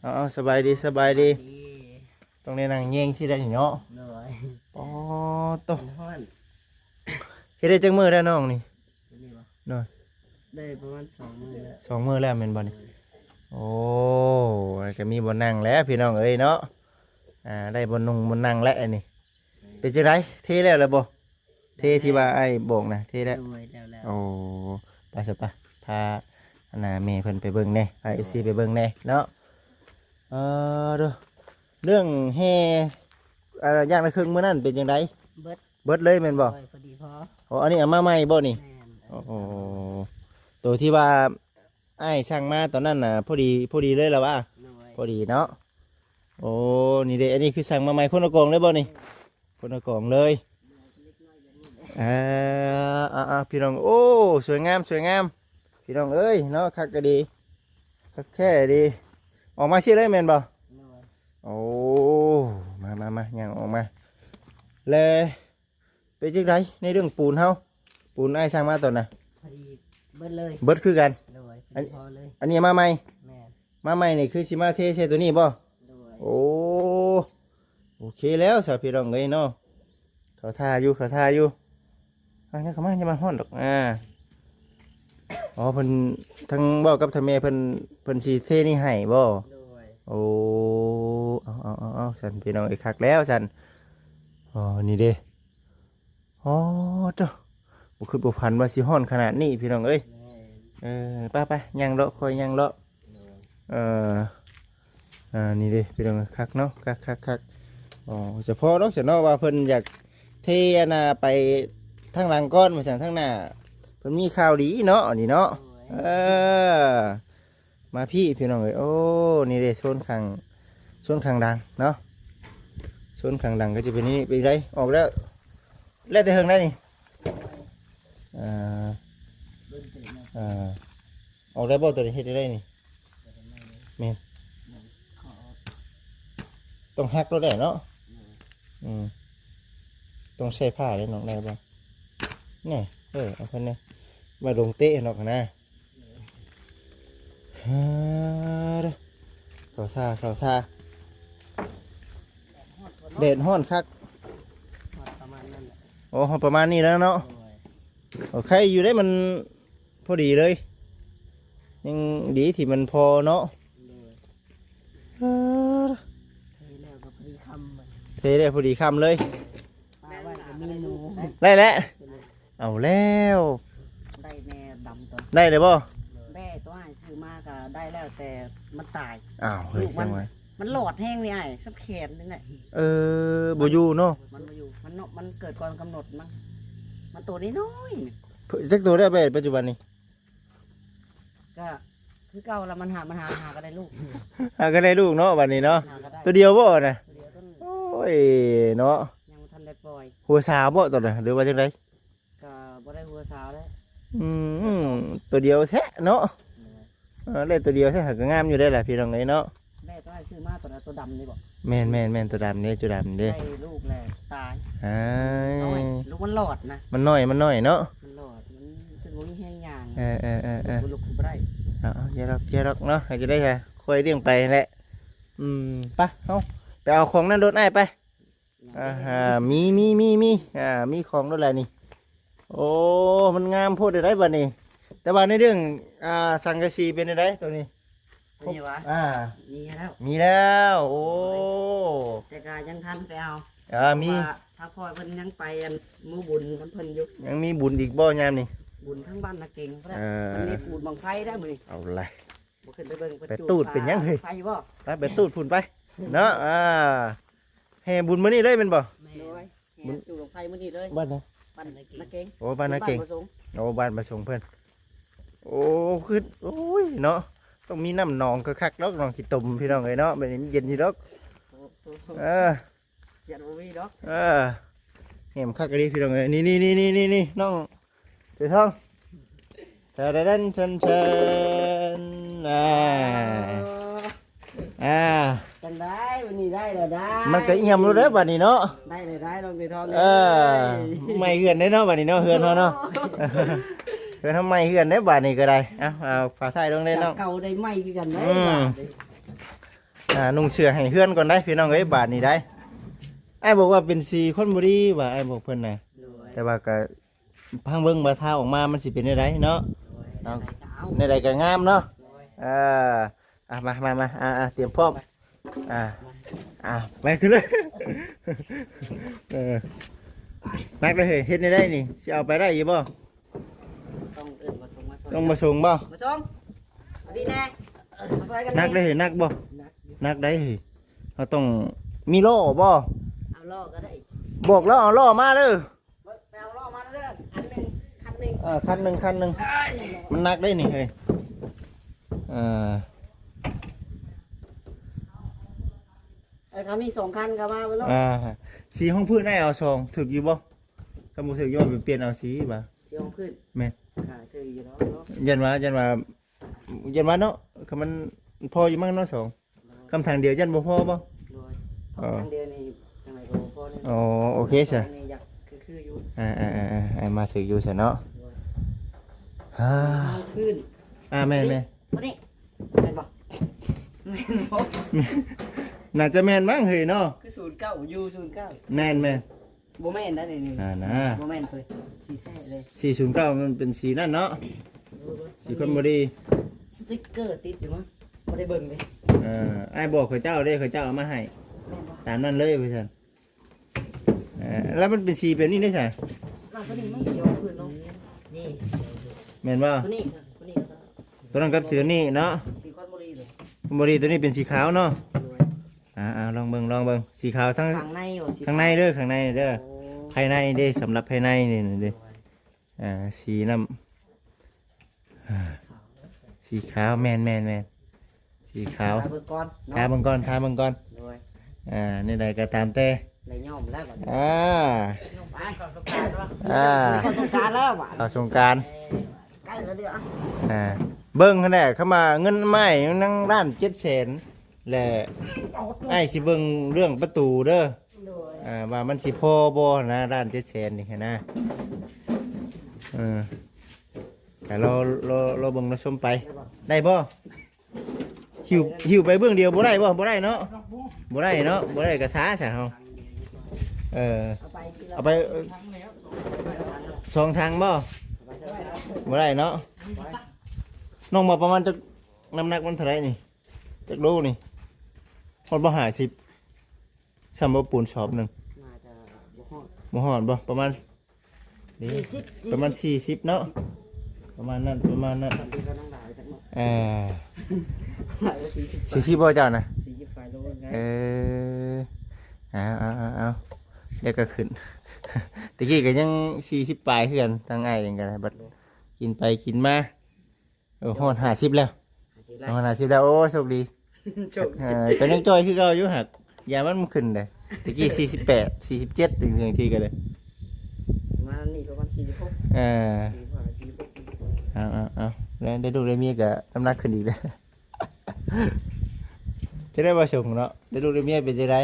ເອົາໆ ສະບາຍດີ ສະບາຍດີ. ຕ້ອງໄດ້ນັ່ງແຍງຊິໄດ້ເນາະ. ໂດຍ ອໍ ໂຕ ມັນຮ້ອນ. ເຮັດໄດ້ຈັກມື້ແລ້ວນ້ອງນີ້? ໂດຍ ໄດ້ປະມານສອງມື້ແລ້ວ. ສອງມື້ແລ້ວແມ່ນບໍ່ນີ້? ໂດຍ ໂອ້ ກໍມີບ່ອນນັ່ງແລ້ວພີ່ນ້ອງເອີຍເນາະ. ອ່າ ໄດ້ບ່ອນນຸ່ງບ່ອນນັ່ງແລ້ວອັນນີ້. ເປັນຈັ່ງໃດ ເທແລ້ວແລ້ວບໍ່? ເທທີ່ວ່າອ້າຍບອກນະ ເທແລ້ວ. ໂດຍ ແລ້ວໆ. ໂອ້ ໄປຊະ ໄປ ພາອັນນ່າແມ່ເພິ່ນໄປເບິ່ງແດ່ ພາເອັຟຊີໄປເບິ່ງແດ່ເນາະ. ເອີ ເດີ ເລື່ອງແຫ່ ອ່າ ຢ່າງລະເຄິ່ງມື້ນັ້ນເປັນຈັ່ງໃດ? ເບິດ ເບິດເລີຍແມ່ນບໍ່? ໂດຍ ພໍດີພໍ. ໂອ້ ອັນນີ້ເອົາມາໃໝ່ບໍ່ນີ້? ແມ່ນ ໂອ້ ໂຕທີ່ວ່າອ້າຍສັ່ງມາຕອນນັ້ນນະ ພໍດີ ພໍດີເລີຍລະວ່າ. ໂດຍ ພໍດີເນາະ. ໂອ້ ນີ້ເດ້ ອັນນີ້ຄືສັ່ງມາໃໝ່ ຄົນລະກອງເລີຍບໍ່ນີ້? ຄົນລະກອງເລີຍ. ອ່າ ອ່າໆ ພີ່ນ້ອງ ໂອ້ ສວຍງາມ ສວຍງາມ ພີ່ນ້ອງເອີຍເນາະ. ຄັກກໍດີ ຄັກແທ້ດີ. ອອກມາຊີ້ເລີຍແມ່ນບໍ່? ໂດຍ ໂອ້ ມາໆໆ ຍ່າງອອກມາ ແລະ ເປັນຈັ່ງໃດໃນເລື່ອງປູນເຮົາ? ປູນອ້າຍສັ່ງມາຕອນນະ ພໍດີເບິດເລີຍ ເບິດຄືກັນ ໂດຍ ອັນ ພໍດີພໍເລີຍ ອັນນີ້ມາໃໝ່ ແມ່ນ ມາໃໝ່ນີ້ຄືຊິມາເທໃສ່ໂຕນີ້ບໍ່ ໂດຍ ໂອ້ ໂອເຄແລ້ວຊະພີ່ນ້ອງເອີຍເນາະ ເຂົາທ່າຢູ່ ເຂົາທ່າຢູ່ ອ່າ ຍັງເຂົ້າມາ ຍັງມາຮອດດອກ ອ່າ ອໍ ເພິ່ນທັງເວົ້າກັບທາງແມ່ເພິ່ນ ເພິ່ນຊິເທນີ້ໃຫ້ບໍ່ ໂດຍ ໂອ້ ເອົາ ເອົາ ເອົາ ເອົາ ຊັ້ນພີ່ນ້ອງເອີຍ ຄັກແລ້ວຊັ້ນ ອໍ ນີ້ເດ້ ອໍ ໂທ້ ບໍ່ຄິດບໍ່ຝັນວ່າຊິຮ້ອນຂະໜາດນີ້ພີ່ນ້ອງເອີຍ ແມ່ນ ເອີ ໄປໆ ຍ່າງເລາະ ຄ່ອຍຍ່າງເລາະ ໂດຍ ເອີ ອ່າ ນີ້ເດ້ພີ່ນ້ອງ ຄັກເນາະ ຄັກໆໆ ອໍ ສະເພາະດອກຊະເນາະ ວ່າເພິ່ນຢາກເທອັນນ່າໄປທາງຫຼັງກ່ອນ ວ່າຊັ້ນ ທາງໜ້າເພິ່ນມີຂ່າວດີເນາະ ອັນນີ້ເນາະ ໂດຍ ເອີ ມາພີ້ພີ່ນ້ອງເອີຍ ໂອ້ ນີ້ເດ້ໂຊນຂ້າງ ໂຊນຂ້າງດັງເນາະ ໂຊນຂ້າງດັງກໍຈະເປັນນີ້ ເປັນໃດ ອອກແລ້ວ ແລ້ວແຕ່ເຫິງໄດ໋ນີ້ ອ່າ ອ່າ ອອກໄດ້ບໍ່ໂຕນີ້ ເຮັດໄດ້ນີ້ ແມ່ນ ຕ້ອງຫັກໂລດແຫຼະເນາະ ອືມ ຕ້ອງໃຊ້ຜ້າເດ້ນ້ອງ ໄດ້ບໍ່ ນີ້ ເອີ ເອົາເພິ່ນນີ້ ໄວ້ລົງເຕະນອກຫັ້ນນະ ອ່າ ເຂົ້າທ່າ ເຂົ້າທ່າ ແດດຮ້ອນຄັກ ຮອດປະມານນັ້ນແຫຼະ ໂອ້ ຮອດປະມານນີ້ແລ້ວເນາະ ໂດຍ ໂອເຄຢູ່ເດ້ ມັນພໍດີເລີຍ ຍັງດີທີ່ມັນພໍເນາະ ໂດຍ ເອີ ເທແລ້ວກໍພໍດີຄ່ຳ ເທແລ້ວພໍດີຄ່ຳເລີຍ ປາໄວ້ກໍມີໜູ ໄດ້ແລ້ວ ເອົາແລ້ວ ໄດ້ແນ່ດຳຕົວ ໄດ້ແລ້ວບໍ່ ແບ້ຕົວອ້າຍຊື້ມາກໍໄດ້ແລ້ວ ແຕ່ມັນຕາຍ ອ້າວ ເຮີ້ຍ ມັນ ມັນຫຼອດແຮງນີ້ອ້າຍ ສ່ຳແຂນນີ້ແຫຼະ ເອີ ບໍ່ຢູ່ເນາະ ມັນບໍ່ຢູ່ ມັນເນາະ ມັນເກີດກ່ອນກຳນົດມັນ ມັນໂຕນ້ອຍໆ ນີ້ ຈັກໂຕແລ້ວແບ້ປັດຈຸບັນນີ້ ກໍຄືເກົ່າລະ ມັນຫາ ມັນຫາ ຫາກໍໄດ້ລູກ ຫາກໍໄດ້ລູກເນາະ ບັດນີ້ເນາະ ຫາກໍໄດ້ ໂຕດຽວບໍ່ນະ ໂຕດຽວ ໂຕໜຶ່ງ ໂອ້ຍເນາະ ຍັງບໍ່ທັນໄດ້ປ່ອຍ ຫົວສາວບໍ່ຕອນນັ້ນ ຫຼືວ່າຈັ່ງໃດ ກໍບໍ່ໄດ້ຫົວສາວແລ້ວ ອືມ ໂຕດຽວແທ້ເນາະ ໂດຍ ເອີ ໄດ້ໂຕດຽວແທ້ ຫາກໍງາມຢູ່ເດ້ລະ ພີ່ນ້ອງເອີຍເນາະ ແມ່ຕ້ອງໃຫ້ຊື້ມາຕົວນັ້ນ ຕົວດຳນີ້ບໍ່ ແມ່ນໆໆ ຕົວດຳນີ້ ຕົວດຳນີ້ ໄດ້ລູກແລ້ວຕາຍ ອ້າຍ ນ້ອຍ ລູກມັນຫຼອດນະ ມັນນ້ອຍ ມັນນ້ອຍເນາະ ມັນຫຼອດ ມັນຈົນບໍ່ມີແຮງຍ່າງ ເອີໆໆໆ ບໍ່ລຸກຂຶ້ນບໍ່ໄດ້ ເອົາໆ ຢ່າດອກ ຢ່າດອກເນາະ ໃຫ້ຈະໄດ້ຄ່ອຍລ້ຽງໄປຫັ້ນແຫຼະ ອືມ ໄປ ເຮົາໄປເອົາຂອງໃນລົດອ້າຍໄປ ອ່າຮະ ມີ ມີ ມີ ມີ ອ່າ ມີຂອງໂລດແຫຼະນີ້ ໂອ້ ມັນງາມໂພດເດໄດ໋ບັດນີ້ ແຕ່ວ່າໃນເລື່ອງ ອ່າ ສັງກະສີເປັນຈັ່ງໃດໂຕນີ້ ນີ້ຫວາ ອ່າ ມີແລ້ວ ມີແລ້ວ ໂອ້ ແຕ່ກໍຍັງທັນໄປເອົາ ເອີ ມີ ເພາະວ່າຖ້າພໍ່ເພິ່ນຍັງໄປອັນມື້ບຸນນຳເພິ່ນຢູ່ ຍັງມີບຸນອີກບໍ່ຍາມນີ້ ບຸນທາງບ້ານນາເກັງພຸ້ນແຫຼະ ເອີ ມັນມີປູດບັ້ງໄຟໄດ້ມື້ນີ້ ເອົາລະ ບໍ່ຂຶ້ນໄປເບິ່ງ ໄປຕູດເປັນຫຍັງເຮີ້ຍ ໄຟບໍ່ ໄປ ໄປຕູດພຸ້ນໄປເນາະ ອ່າ ແຫ່ບຸນມື້ນີ້ເລີຍແມ່ນບໍ່ ແມ່ນ ໂດຍ ແຫ່ຈູດບັ້ງໄຟມື້ນີ້ເລີຍ ບ້ານໃດ ບ້ານນາເກັງ ໂອ້ ບ້ານນາເກັງ ບ້ານປະສົງ ໂອ້ ບ້ານປະສົງເພິ່ນ ໂອ້ ຄື ໂອ້ຍເນາະ ຕ້ອງມີນ້ຳໜອງຄັກໆດອກ ໜອງຂີ້ຕົມພີ່ນ້ອງເອີຍເນາະ ແບບນີ້ມັນເຢັນຢູ່ດອກ ໂອ້ໂຫ ເອີ ຢ້ານບໍ່ມີດອກ ເອີ ແຮມຄັກອີ່ຫຼີພີ່ນ້ອງເອີຍ ນີ້ໆໆໆ ນ້ອງ ເສືອທອງ ແຊນແຊນແຊນ ອ່າ ອ່າ ຈັ່ງໃດ ມື້ນີ້ໄດ້ແລ້ວໄດ໋ ມັນກໍອ່ຽມໂລດເດ້ບາດນີ້ເນາະ ໄດ້ແລ້ວໄດ໋ ນ້ອງເສືອທອງ ເອີ ເອີຍ ໃໝ່ເຮືອນເດ້ເນາະ ບາດນີ້ເນາະ ເຮືອນເຮົາເນາະ ເອີ ເຮືອນເຮົາໃໝ່ເຮືອນເດ້ບາດນີ້ກໍໄດ້ ເອົາ ເອົາຝາກທ້າຍລົງເດ້ນ້ອງ ເກົ່າໄດ້ໃໝ່ຄືກັນເດ້ ອືມ ບາດນີ້ ອ່າ ນຸ່ງເສື້ອໃຫ້ເຮືອນກ່ອນໄດ໋ ພີ່ນ້ອງເອີຍ ບາດນີ້ໄດ໋ ອ້າຍບອກວ່າເປັນສີຄົນບໍ່ດີວ່າ ອ້າຍບອກເພິ່ນນະ ໂດຍ ແຕ່ວ່າກໍ ພັງເບິ່ງວ່າທາອອກມາມັນຊິເປັນແນວໃດເນາະ ໂດຍ ເອົາ ແນວໃດກໍເອົາ ແນວໃດກໍງາມເນາະ ໂດຍ ເອີ ອ່ະ ມາ ມາ ມາ ອ່າ ອ່າ ຕຽມພ້ອມ ອ່າ ອ່າ ໄປຂຶ້ນເລີຍ ເອີ ໜັກເລີຍເຮີ້ຍ ເຮັດແນວໃດນີ້ ຊິເອົາໄປໄດ້ຢູ່ບໍ່ ຕ້ອງເອີ້ນມາສົ່ງ ມາສົ່ງ ຕ້ອງມາສົ່ງບໍ່ ມາສົ່ງ ເອົາດີແນ່ ມາຊ່ອຍກັນແນ່ ໜັກເດ້ເຮີ້ຍ ໜັກບໍ່ ໜັກຢູ່ ໜັກໄດ໋ເຮີ້ຍ ເຮົາຕ້ອງມີລໍ້ບໍ່ ເອົາລໍ້ກໍໄດ້ ບອກລາວເອົາລໍ້ມາເດີ ໄປເອົາລໍ້ມາເດີ ອັນໜຶ່ງ ຄັນໜຶ່ງ ເອີ ຄັນໜຶ່ງ ຄັນໜຶ່ງ ມັນໜັກເດ້ນີ້ເຮີ້ຍ ເອີ ເອີ ເຂົາມີສອງຄັນກໍວ່າໄປໂລດ ອ່າ ສີຮອງພື້ນໄດ້ເອົາສອງ ຖືກຢູ່ບໍ່ ຄັນບໍ່ຖືກ ຍ້ອນໄປປ່ຽນເອົາສີວ່າ ສີຮອງພື້ນ ແມ່ນ ກໍຖືກຢູ່ດອກເນາະ ຢ້ານວ່າ ຢ້ານວ່າ ຢ້ານວ່າເນາະ ຄັນມັນພໍຢູ່ມັ້ງເນາະ ສອງ ໂດຍ ຄຳຖັງດຽວຢ້ານບໍ່ພໍບໍ່ ໂດຍ ເອີ ຄຳຖັງດຽວນີ້ຈັ່ງໃດກໍບໍ່ພໍແນ່ ອໍ ໂອເຄຊະ ນີ້ຢາກຄືໆຢູ່ ອ່າໆໆໆ ມາຖືກຢູ່ຊັ້ນເນາະ. ໂດຍ ອ່າ ເອົາຄືນ ອ່າ ແມ່ນໆ ຕົວນີ້ແມ່ນບໍ່? ແມ່ນບໍ່? ໜ້າຈະແມ່ນມັ້ງເຮີຍເນາະ ຄືສູນເກົ້າ ຢູ່ສູນເກົ້າ ແມ່ນໆ. ບໍ່ແມ່ນໄດ໋ນີ້ ອ່ານະ ບໍ່ແມ່ນເລີຍ ສີແທ້ເລີຍ ສີ່ສູນເກົ້າ ມັນເປັນສີນັ້ນເນາະ ສີຄົນບໍ່ດີ ສະຕິກເກີຕິດຢູ່ມັ້ງ ບໍ່ໄດ້ເບິ່ງເດ້. ເອີ ອ້າຍບອກເຂົາເຈົ້າເດ້ ເຂົາເຈົ້າເອົາມາໃຫ້ ແມ່ນບໍ່? ຕາມນັ້ນເລີຍວ່າຊັ້ນ. ເອີ ແລ້ວມັນເປັນສີແບບນີ້ໄດ້ຊະ ອ່າ ຕົວນີ້ມັນຂຽວຂຶ້ນເນາະ ນີ້ ແມ່ນບໍ່? ຕົວນີ້ ຕົວນີ້ ຕົວນັ້ນກັບສີນີ້ເນາະ ສີຄອນບໍ່ດີເລີຍ ບໍ່ດີ. ຕົວນີ້ເປັນສີຂາວເນາະ ໂດຍ. ອ່າໆ ລອງເບິ່ງ ລອງເບິ່ງ ສີຂາວທາງ ທາງໃນບໍ່? ທາງໃນເດີ ທາງໃນເດີ ໂອ້ ພາຍໃນເດ້ ສຳລັບພາຍໃນນີ້ເດ້ ໂດຍ. ອ່າ ສີນ້ຳ ອ່າ ສີຂາວ ແມ່ນໆໆ ສີຂາວ ທາເບິ່ງກ່ອນເນາະ ທາເບິ່ງກ່ອນ ທາເບິ່ງກ່ອນ ໂດຍ. ອ່າ ແນວໃດກໍຕາມແຕ່ ໄດ້ຍ້ອມແລ້ວບັດນີ້ ອ່າ ໄປ ອ່າ ເຂົ້າສົງການແລ້ວບັດ ເຂົ້າສົງການ ໃກ້ແລ້ວເດ້. ອ່າ ເບິ່ງຫັ້ນແຫຼະ ຄຳວ່າເງິນອ້າຍຍັງລ້ານເຈັດແສນ ແລະ ອ້າຍຊິເບິ່ງເລື່ອງປະຕູເດີ ໂດຍ ອ່າ ວ່າມັນຊິພໍບໍ່ນະ ລ້ານເຈັດແສນນີ້ຫັ້ນນະ. ເອີ ກະລໍ ລໍ ລໍເບິ່ງລໍຊົມໄປ ໄດ້ບໍ່? ຫິ້ວ ຫິ້ວໄປເບື້ອງດຽວບໍ່ໄດ້ບໍ່? ບໍ່ໄດ້ເນາະ ບໍ່ໄດ້ເນາະ ບໍ່ໄດ້ກະທ້າຊະເຮົາ. ເອີ ເອົາໄປ ເອົາໄປ ເອີ ສອງຖັງບໍ່? ບໍ່ໄດ້ເນາະ. ນ້ອງວ່າປະມານຈັກ ນ້ຳໜັກມັນເທົ່າໃດນີ້? ຈັກໂລນີ້? ຮອດບໍ່ ຫ້າສິບ ສ່ຳບໍ່ ປູນສອບໜຶ່ງ? ໜ້າຈະບໍ່ຮອດ ບໍ່ຮອດບໍ່? ປະມານ ນີ້ ສີ່ສິບ ປະມານສີ່ສິບເນາະ ປະມານນັ້ນ ປະມານນັ້ນ ສ່ຳເດີກັບນ້ອງດາວຈັກເນາະ ເອີ ສີ່ສິບ ສີ່ສິບບໍ່ເຈົ້ານະ? ສີ່ສິບປາຍໂລນະ ເອີ ເອົາໆໆໆ ດຽວກໍຂຶ້ນ ຕະກີ້ກໍຍັງສີ່ສິບປາຍຄືກັນ ທາງອ້າຍເອງກໍໄດ້ ບັດກິນໄປກິນມາ ເອີ ຮອດຫ້າສິບແລ້ວ ຫ້າສິບແລ້ວ ຮອດຫ້າສິບແລ້ວ ໂອ້ ໂຊກດີ ໂຊກດີ ເອີ ກໍຍັງຈ່ອຍຄືເກົ່າຢູ່ ຫາກຢາມັນບໍ່ຂຶ້ນເດ້ ຕະກີ້ສີ່ສິບແປດ ສີ່ສິບເຈັດ ບາງທີກໍໄດ້ ປະມານນີ້ ປະມານສີ່ສິບຫົກ ເອີ ສີ່ສິບຫ້າ ສີ່ສິບຫົກ ເອົາໆໆ ແລ້ວໄດ້ລູກໄດ້ເມຍກໍນ້ຳໜັກຂຶ້ນອີກແລ້ວ ຈະໄດ້ບໍ່ສົງເນາະ ໄດ້ລູກໄດ້ເມຍເປັນຈັ່ງໃດ?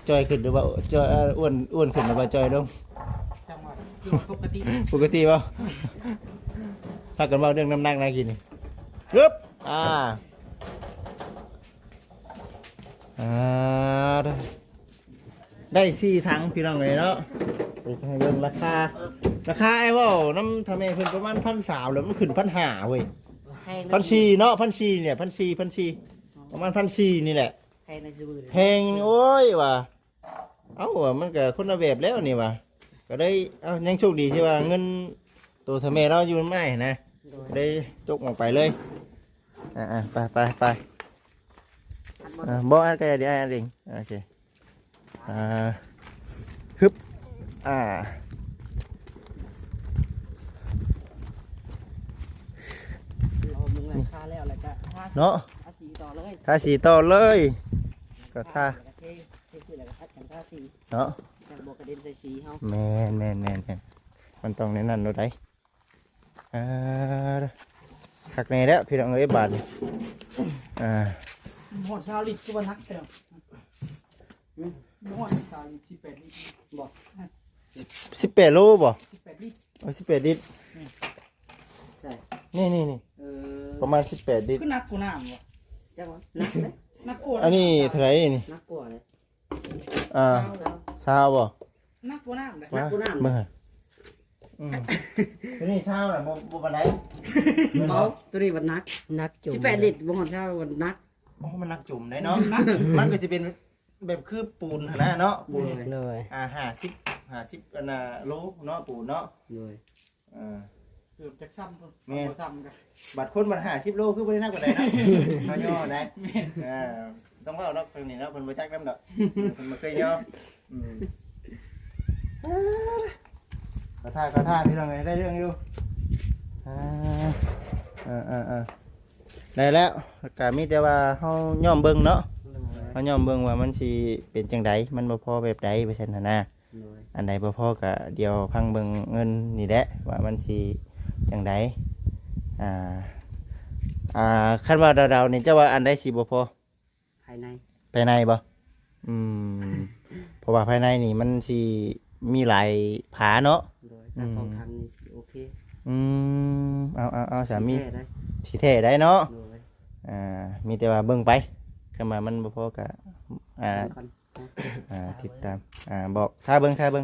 ຈ່ອຍຂຶ້ນຫຼືວ່າຈ່ອຍ ເອີ ອ້ວນ ອ້ວນຂຶ້ນຫຼືວ່າຈ່ອຍລົງ? ຈັງຫວະ ຢູ່ປົກກະຕິ ປົກກະຕິບໍ່? ພາກັນເວົ້າເລື່ອງນ້ຳໜັກນະກີ້ນີ້ ຮຶບ ອ່າ ອ່າ ໄດ້ສີ່ຖັງພີ່ນ້ອງເອີຍເນາະ ໃຫ້ເບິ່ງລາຄາ ລາຄາອ້າຍເວົ້ານຳຖ້າແມ່ເພິ່ນປະມານພັນສາມ ແລ້ວມັນຂຶ້ນພັນຫ້າເວີຍ ພັນສີ່ເນາະ ພັນສີ່ນີ້ແຫຼະ ພັນສີ່ ພັນສີ່ ປະມານພັນສີ່ນີ້ແຫຼະ ແພງໃນຊຸມື້ນີ້ ແພງ ໂອ້ຍວ່າ ເອົ້າ ວ່າມັນກໍຄົນລະແບບແລ້ວນີ້ວ່າ ກໍເລີຍ ເອົ້າ ຍັງໂຊກດີທີ່ວ່າເງິນໂຕຖ້າແມ່ລາວຢູ່ນຳອ້າຍນະ ໂດຍ ເລີຍຕົກອອກໄປເລີຍ ອ່າໆ ໄປໆໆ ອັດບໍ່ ອ່າ ບໍ່ ອັດກໍໄດ້ ດຽວອ້າຍອັດເອງ ໂອເຄ ອ່າ ຮຶບ ອ່າ ລໍເບິ່ງລາຄາແລ້ວ ແລ້ວກໍທາ ເນາະ ທາສີຕໍ່ເລີຍ ທາສີຕໍ່ເລີຍ ກໍທາ ແລ້ວກໍເທ ເທພື້ນ ແລ້ວກໍອັດກັນທາສີ ເນາະ ຈັກບໍ່ກະເດັນໃສ່ສີເຮົາ ແມ່ນໆໆໆ ມັນຕ້ອງແນວນັ້ນໂລດໃດ໋ ອ່າ ຄັກແນ່ແລ້ວພີ່ນ້ອງເອີຍ ບາດນີ້ ອ່າ ຮອດຊາວລິດຄືວ່າໜັກແທ້ ຮຶ ບໍ່ຮອດຊາວລິດ ສິບແປດລິດບໍ່ ສິບແປດໂລບໍ່ ສິບແປດລິດ ເອົາ ສິບແປດລິດ ໃສ່ ນີ້ໆໆ ເອີ ປະມານສິບແປດລິດ ຄືໜັກກວ່ານ້ຳບໍ່ ຈັກວ່າໜັກເດ້ ໜັກກວ່າ ອັນນີ້ເທົ່າໃດນີ້ ໜັກກວ່າເດ້ ອ່າ ຊາວ ຊາວບໍ່ ໜັກກວ່ານ້ຳເດ້ ໜັກກວ່ານ້ຳ ເບິ່ງຫາ ອືມ ຕົວນີ້ຊາວນະ ບໍ່ ບໍ່ປານໃດ ເອົາ ຕົວນີ້ມັນໜັກ ໜັກຈຸ່ມ ສິບແປດລິດ ບໍ່ຮອດຊາວມັນໜັກ ໂອ້ ມັນໜັກຈຸ່ມໄດ໋ເນາະ ມັນກໍຊິເປັນແບບຄືປູນຫັ້ນນະເນາະ ໂດຍ ປູນ ໂດຍ ອ່າ ຫ້າສິບ ຫ້າສິບ ອັນນ່າ ໂລເນາະ ປູນເນາະ ໂດຍ ເອີ ເກືອບຈັກຊ້ຳ ແມ່ນ ບໍ່ຊ້ຳກັນ ບາດຄົນບາດຫ້າສິບໂລ ຄືບໍ່ໄດ້ໜັກປານໃດເນາະ ເຮົາຍໍໄດ໋ ແມ່ນ ເອີ ຕ້ອງເວົ້າເນາະ ເພິ່ນນີ້ເນາະ ເພິ່ນບໍ່ຈັກນຳດອກ ເພິ່ນບໍ່ເຄີຍຍໍ ອືມ ເຂົ້າທ່າ ເຂົ້າທ່າ ພີ່ນ້ອງເອີຍ ໄດ້ເລື່ອງຢູ່ ອ່າ ເອີໆໆ ໄດ້ແລ້ວ ກໍມີແຕ່ວ່າເຮົາຍ້ອມເບິ່ງເນາະ ໂດຍ ເຮົາຍ້ອມເບິ່ງວ່າມັນຊິເປັນຈັ່ງໃດ ມັນບໍ່ພໍແບບໃດ ວ່າຊັ້ນຫັ້ນນະ ໂດຍ ອັນໃດບໍ່ພໍກໍດຽວພັງເບິ່ງເງິນນີ້ແຫຼະ ວ່າມັນຊິຈັ່ງໃດ ອ່າ ອ່າ ຄັນວ່າເດົາໆນີ້ ເຈົ້າວ່າອັນໃດຊິບໍ່ພໍ? ພາຍໃນ ພາຍໃນບໍ່? ອືມ ເພາະວ່າພາຍໃນນີ້ມັນຊິ ມີຫຼາຍຜາເນາະ. ໂດຍ ຖ້າ ອືມ ສອງຖັງນີ້ຊິໂອເຄ. ອືມ ເອົາໆໆ ສາມີ ຊິແທ້ໄດ໋ ຊິແທ້ໄດ໋ເນາະ. ໂດຍ ອ່າ ມີແຕ່ວ່າເບິ່ງໄປ ຄັນວ່າມັນບໍ່ພໍກໍ ອ່າ ເບິ່ງກ່ອນ ອ່າ ຕິດຕາມ ອ່າ ບອກ ຖ້າເບິ່ງ ຖ້າເບິ່ງ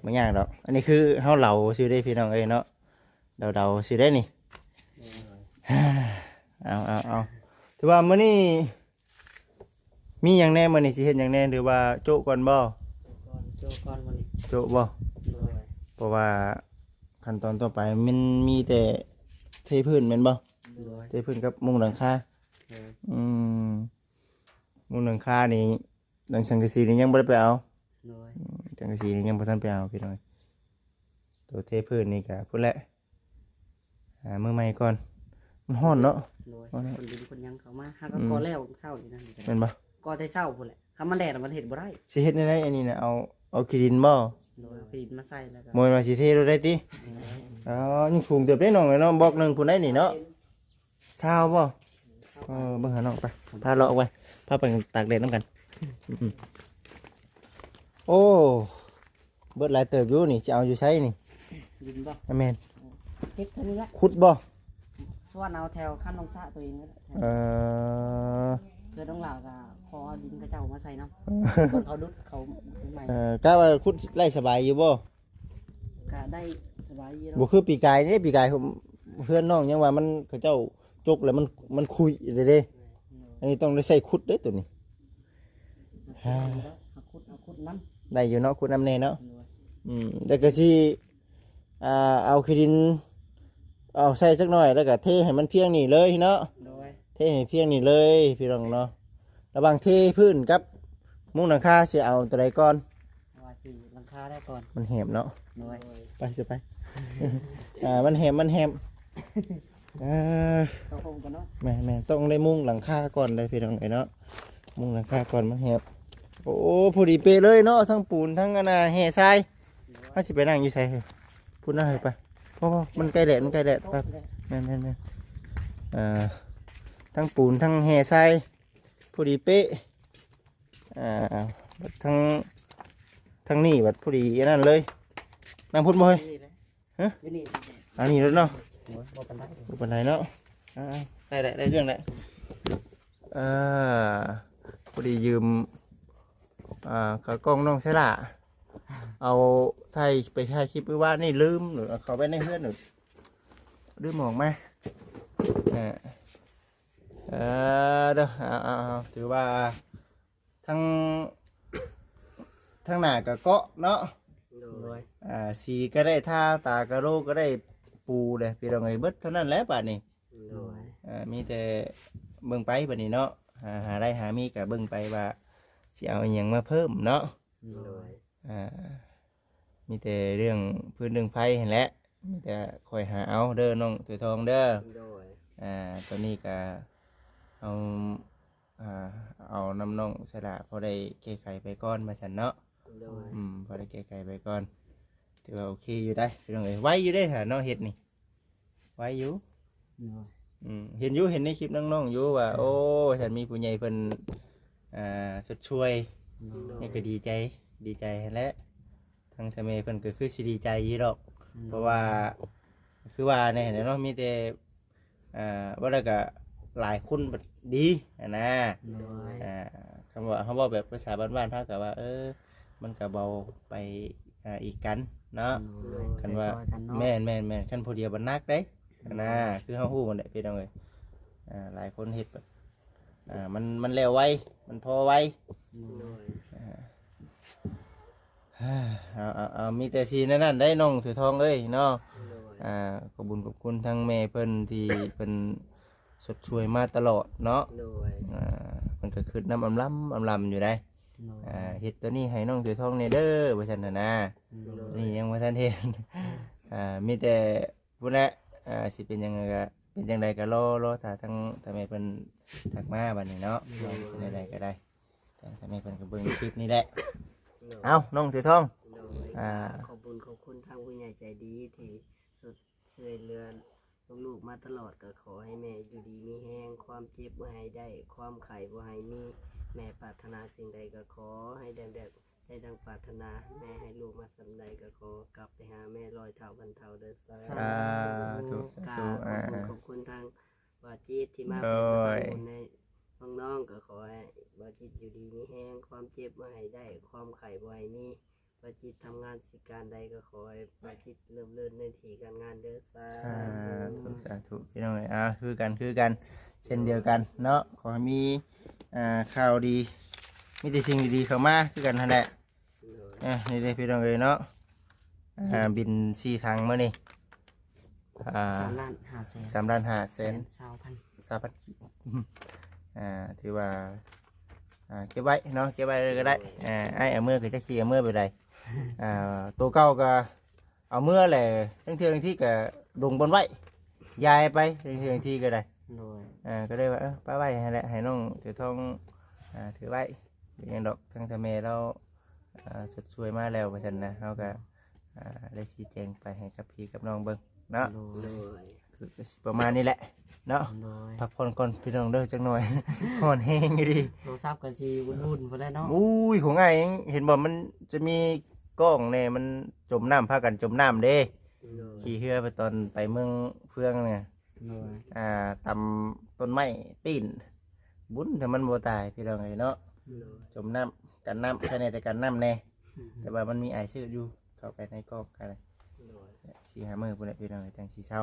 ໂດຍ ບໍ່ຍາກດອກ. ອັນນີ້ຄືເຮົາເດົາຊື່ເດ້ພີ່ນ້ອງເອີຍເນາະ ເດົາໆຊື່ເດ້ນີ້. ໂດຍ ເອົາໆໆ ຖືວ່າມື້ນີ້ ມີຫຍັງແດ່? ມື້ນີ້ຊິເຮັດຫຍັງແດ່? ຫຼືວ່າໂຈະກ່ອນບໍ່? ໂຈະກ່ອນ ໂຈະກ່ອນມື້ນີ້. ໂຈະບໍ່? ໂດຍ ເພາະວ່າຂັ້ນຕອນຕໍ່ໄປມັນມີແຕ່ເທພື້ນແມ່ນບໍ່? ໂດຍ ເທພື້ນກັບມຸງຫຼັງຄາ. ໂດຍ ອືມ ມຸງຫຼັງຄານີ້ ຫຼັງສັງກະສີນີ້ຍັງບໍ່ໄດ້ໄປເອົາ. ໂດຍ ອືມ ສັງກະສີນີ້ຍັງບໍ່ທັນໄປເອົາພີ່ນ້ອງ. ໂຕເທພື້ນນີ້ກະພຸ້ນແຫຼະ ຫາມື້ໃໝ່ກ່ອນ ມັນຮ້ອນເນາະ. ໂດຍ ຮ້ອນເນາະ ຄົນດິນຄົນຫຍັງເຂົ້າມາ ຫາກໍ ອືມ ກໍ່ແລ້ວເຊົ້ານີ້ນະ. ແມ່ນບໍ່? ກໍ່ແຕ່ເຊົ້າພຸ້ນແຫຼະ ຄັນມັນແດດມັນເຮັດບໍ່ໄດ້. ຊິເຮັດແນວໃດອັນນີ້ນະ? ເອົາ ເອົາຂີ້ດິນບໍ່? ໂດຍ ເອົາຂີ້ດິນມາໃສ່ແລ້ວກໍ ບໍ່ແມ່ນວ່າຊິເທໂລດໄດ້ຕິ? ແມ່ນ ອໍ ຍັງສູງເຕີບເດ້ນ້ອງເອີຍເນາະ ບລັອກໜຶ່ງພຸ້ນໄດ໋ນີ້ເນາະ. ຊາວບໍ່? ເອີ ເບິ່ງຫານ້ອງໄປ ພາເລາະໄປ ພາໄປຕາກແດດນຳກັນ. ອືມ ໂອ້ ເບິດຫຼາຍເຕີບຢູ່ນີ້ ຊິເອົາຢູ່ໃສນີ້? ດິນບໍ່? ອາ ແມ່ນ ເຮັດເທົ່ານີ້ລະ. ຂຸດບໍ່? ສວນເອົາແຖວຄັນນ້ອງສະຕົວເອງ. ເອີ ເພື່ອນ້ອງຫຼ້າກໍຂໍເອົາດິນເຂົາເຈົ້າມາໃສ່ນຳ ເພິ່ນເຂົາດຸດເຂົາໃໝ່. ເອີ ກະວ່າຂຸດໄລ່ສະບາຍຢູ່ບໍ່? ກະໄດ້ສະບາຍຢູ່ດອກ. ບໍ່ຄືປີກາຍເດ້ ປີກາຍເຮືອນນ້ອງຍັງວ່າມັນ ເຂົາເຈົ້າຈົກແລ້ວມັນ ມັນຂຸຍເດ້. ແມ່ນ ອັນນີ້ຕ້ອງໄດ້ໃຊ້ຂຸດເດ້ໂຕນີ້. ຫາ ຫາຂຸດ ຫາຂຸດນຳ ໄດ້ຢູ່ເນາະ ຂຸດນຳແດ່ເນາະ. ໂດຍ ອືມ ແລ້ວກໍຊິ ອ່າ ເອົາຂີ້ດິນ ເອົາໃສ່ຈັກໜ້ອຍ ແລ້ວກໍເທໃຫ້ມັນພຽງນີ້ເລີຍເນາະ. ໂດຍ ເທໃຫ້ພຽງນີ້ເລີຍພີ່ນ້ອງເນາະ. ລະຫວ່າງເທພື້ນກັບມຸງຫຼັງຄາຊິເອົາຕົວໃດກ່ອນ? ວ່າຊິຫຼັງຄາໄດ້ກ່ອນ ມັນແຫບເນາະ. ໂດຍ ໄປຊິໄປ ອ່າ ມັນແຫບ ມັນແຫບ. ເອີ ເຂົ້າໂຮມກ່ອນເນາະ. ແມ່ນໆ ຕ້ອງໄດ້ມຸງຫຼັງຄາກ່ອນເດ້ພີ່ນ້ອງເອີຍເນາະ ມຸງຫຼັງຄາກ່ອນ ມັນແຫບ. ໂອ້ ພໍດີເປະເລີຍເນາະ ທັງປູນ ທັງອັນນ່າ ແຮ່ຊາຍ. ເຮົາຊິໄປນັ່ງຢູ່ໃສເຮີ້ຍ? ພຸ້ນນະເຮີ້ຍ ໄປ ບໍ່ໆ ມັນໃກ້ແດດ ມັນໃກ້ແດດ ໄປ. ແມ່ນໆໆ ເອີ ທັງປູນ ທັງແຮ່ຊາຍ ພໍດີເປະ. ອ່າ ທັງ ທັງນີ້ບັດພໍດີອັນນັ້ນເລີຍ. ນັ່ງພຸ້ນບໍ່ເຮີ້ຍ? ນີ້ແຫຼະ ຮະ? ຢູ່ນີ້ ອັນນີ້ໂລດເນາະ. ໂອ້ຍ ບໍ່ປານໃດ ບໍ່ປານໃດເນາະ. ອ່າ ໄດ້ແຫຼະ ໄດ້ເລື່ອງແຫຼະ. ອ່າ ພໍດີຢືມ ອ່າ ຂາກ້ອງນ້ອງໄຊລາ ເອົາຖ່າຍ ໄປຖ່າຍຄລິບມື້ວານນີ້ ລືມ ເອົາເຂົ້າໄວ້ໃນເຮືອນ ລືມອອກມາ. ເອີ ເອີ ເດີ ເອົາ ເອົາ ເອົາ ຖືວ່າ ທັງ ທັງໜ້າກໍເກາະເນາະ. ໂດຍ ອ່າ ສີກໍໄດ້ທາ ຕາກະໂຫຼກໍໄດ້ປູແຫຼະ ພີ່ນ້ອງເອີຍ ເບິດເທົ່ານັ້ນແຫຼະບາດນີ້. ໂດຍ ອ່າ ມີແຕ່ເບິ່ງໄປບາດນີ້ເນາະ ຫາ ຫາໄດ້ຫາມີກໍເບິ່ງໄປວ່າຊິເອົາອີ່ຫຍັງມາເພີ່ມເນາະ. ໂດຍ ອ່າ ມີແຕ່ເລື່ອງຟືນເລື່ອງໄຟຫັ້ນແຫຼະ ມີແຕ່ຄ່ອຍຫາເອົາເດີນ້ອງຖວຍທອງເດີ. ໂດຍ ອ່າ ຕອນນີ້ກໍເອົາ ອ່າ ເອົານຳນ້ອງສະຫຼາ ພໍໄດ້ແກ້ໄຂໄປກ່ອນວ່າຊັ້ນເນາະ. ໂດຍ ອືມ ພໍໄດ້ແກ້ໄຂໄປກ່ອນ ຖືວ່າໂອເຄຢູ່ໄດ໋ພີ່ນ້ອງເອີຍ. ໄວຢູ່ເດ້ຖ້ານ້ອງເຮັດນີ້ ໄວຢູ່. ໂດຍ ອືມ ເຫັນຢູ່ ເຫັນໃນຄລິບນ້ອງໆຢູ່ວ່າ ໂອ້ ວ່າຊັ້ນ ມີຜູ້ໃຫຍ່ເພິ່ນ ອ່າ ຊົດຊ່ວຍ. ໂດຍ ນີ້ກໍດີໃຈ ດີໃຈຫັ້ນແຫຼະ ທາງເຖົ້າແມ່ເພິ່ນກໍຄືຊິດີໃຈຢູ່ດອກ. ໂດຍ ເພາະວ່າຄືວ່າແນ່ແຫຼະເນາະ ມີແຕ່ ອ່າ ເວົ້າແລ້ວກໍຫຼາຍຄົນບັດດີຫັ້ນນະ. ໂດຍ ອ່າ ຄຳວ່າເຮົາເວົ້າແບບພາສາບ້ານໆ ເຮົາກໍວ່າ ເອີ ມັນກໍເບົາໄປ ອ່າ ອີກກັນເນາະ. ໂດຍ ຄັນວ່າ ຊ່ອຍໆກັນເນາະ. ແມ່ນໆໆ ຄັນຜູ້ດຽວບັດໜັກເດ້ຫັ້ນນະ. ໂດຍ ຄືເຮົາຮູ້ຫັ້ນແຫຼະພີ່ນ້ອງເອີຍ ອ່າ ຫຼາຍຄົນເຮັດແບບ ອ່າ ມັນ ມັນແລ້ວໄວ ມັນພໍໄວ. ໂດຍ ອ່າ ເອົາ ເອົາ ເອົາ ມີແຕ່ຊິແນວນັ້ນໄດ໋ນ້ອງຖວຍທອງເອີຍເນາະ. ໂດຍ ອ່າ ຂອບບຸນຂອບຄຸນທາງແມ່ເພິ່ນທີ່ເພິ່ນຊົດຊ່ວຍມາຕະຫຼອດເນາະ. ໂດຍ ອ່າ ເພິ່ນກໍຄຶດນຳອຳລຳ ອຳລຳຢູ່ໄດ໋. ໂດຍ ອ່າ ເຮັດໂຕນີ້ໃຫ້ນ້ອງຖວຍທອງແດ່ເດີ ວ່າຊັ້ນຫັ້ນນະ. ໂດຍ ນີ້ຍັງບໍ່ທັນເຫັນ ອ່າ ມີແຕ່ ພຸ້ນແຫຼະ ອ່າ ຊິເປັນຫຍັງກໍ ເປັນຈັ່ງໃດກໍລໍ ລໍຖ້າທາງ ທາງແມ່ເພິ່ນທັກມາບັດນີ້ເນາະ. ໂດຍ ວ່າຊິແນວໃດກໍໄດ້ ທາງ ທາງແມ່ເພິ່ນກໍເບິ່ງໃນຄລິບນີ້ແຫຼະ. ໂດຍ ເອົ້າ ນ້ອງເສືອທອງ. ໂດຍ ອ່າ ຂອບບຸນຂອບຄຸນທາງຜູ້ໃຫຍ່ໃຈດີທີ່ຊ່ວຍເຫຼືອລູກໆມາຕະຫຼອດ ກໍຂໍໃຫ້ແມ່ຢູ່ດີມີແຮງ ຄວາມເຈັບບໍ່ໃຫ້ໄດ້ ຄວາມໄຂ້ບໍ່ໃຫ້ມີ ແມ່ປາດຖະໜາສິ່ງໃດກໍຂໍໃຫ້ໄດ້ແບບ ໃຫ້ດັ່ງປາດຖະໜາ. ແມ່ໃຫ້ລູກມາສ່ຳໃດກໍຂໍກັບໄປຫາແມ່ຮ້ອຍເທົ່າພັນເທົ່າເດີ. ສາທຸ ສາທຸ ຂອບຄຸນ ອ່າ ຂອບຄຸນທາງບ່າວຈິດທີ່ມາເປັນສະພານບຸນໃຫ້ນ້ອງໆ. ກໍຂໍໃຫ້ບ່າວຈິດຢູ່ດີມີແຮງ, ຄວາມເຈັບບໍ່ໃຫ້ໄດ້, ຄວາມໄຂ້ບໍ່ໃຫ້ມີ. ບ່າວຈິດທຳງານຊິການໃດກໍຂໍໃຫ້ບ່າວຈິດເລີບເລີນໃນທີ່ການງານເດີ. ສາ ສາທຸ ສາທຸ ພີ່ນ້ອງເອີຍ. ອ່າ ຄືກັນ ຄືກັນ ເຊັ່ນດຽວກັນເນາະ. ຂໍໃຫ້ມີ ອ່າ ຂ່າວດີ ມີແຕ່ສິ່ງດີໆເຂົ້າມາຄືກັນຫັ້ນແຫຼະ. ໂດຍ ອ່າ ນີ້ເດ້ພີ່ນ້ອງເອີຍເນາະ. ອ່າ ບິນສີ່ຖັງມື້ນີ້ ອ່າ ສາມລ້ານຫ້າແສນ ສາມລ້ານຫ້າແສນ ແສນຊາວພັນ ຊາວພັນກີບ. ອ່າ ຖືວ່າ ອ່າ ເກັບໄວ້ເນາະ ເກັບໄວ້ເລີຍກໍໄດ້. ໂດຍ ອ່າ ອ້າຍເອົາເມືອກໍຈັກຊິເອົາເມືອແບບໃດ. ອ່າ ໂຕເກົ່າກໍເອົາເມືອແຫຼະ ລາງເທື່ອລາງທີກໍດົງບ່ອນໄວ້ ຢາຍໄປ ລາງເທື່ອລາງທີກໍໄດ້. ໂດຍ ອ່າ ກໍເລີຍວ່າ ເອີ ປະໄວ້ຫັ້ນແຫຼະ ໃຫ້ນ້ອງເສືອທອງ ອ່າ ຖືໄວ້. ເປັນຫຍັງດອກ ທາງເຖົ້າແມ່ລາວ ອ່າ ຊົດຊ່ວຍມາແລ້ວວ່າຊັ້ນນະ ເຮົາກໍ ອ່າ ໄດ້ຊີ້ແຈງໄປໃຫ້ກັບພີ່ກັບນ້ອງເບິ່ງເນາະ. ໂດຍ ໂດຍ ຄື ກໍຊິປະມານນີ້ແຫຼະເນາະ. ໂດຍ ພັກຜ່ອນກ່ອນພີ່ນ້ອງເດີ ຈັກໜ່ອຍ ຮ້ອນແຮງອີ່ຫຼີ. ໂທລະສັບກໍຊິວຸ່ນໆພຸ້ນແຫຼະເນາະ. ໂອ້ຍ ຂອງອ້າຍຍັງເຫັນບໍ່ ມັນຈະມີກ້ອງແດ່ ມັນຈົມນ້ຳ ພາກັນຈົມນ້ຳເດ້. ໂດຍ ຂີ່ເຮືອໄປຕອນໄປເມືອງເຟືອງນີ້ ໂດຍ ອ່າ ຕຳຕົ້ນໄມ້ປີ້ນ ບຸນຖ້າມັນບໍ່ຕາຍ ພີ່ນ້ອງເອີຍເນາະ. ໂດຍ ຈົມນ້ຳ ກັນນ້ຳ ແຄ່ນີ້ແຕ່ກັນນ້ຳແດ່. ອືມ ແຕ່ວ່າມັນມີອາຍຊືດຢູ່ ເຂົ້າໄປໃນກອກກໍໄດ້. ໂດຍ ສີ່ຫ້າມື້ພຸ້ນແຫຼະ ພີ່ນ້ອງເອີຍ ຈັ່ງຊິເຊົາ.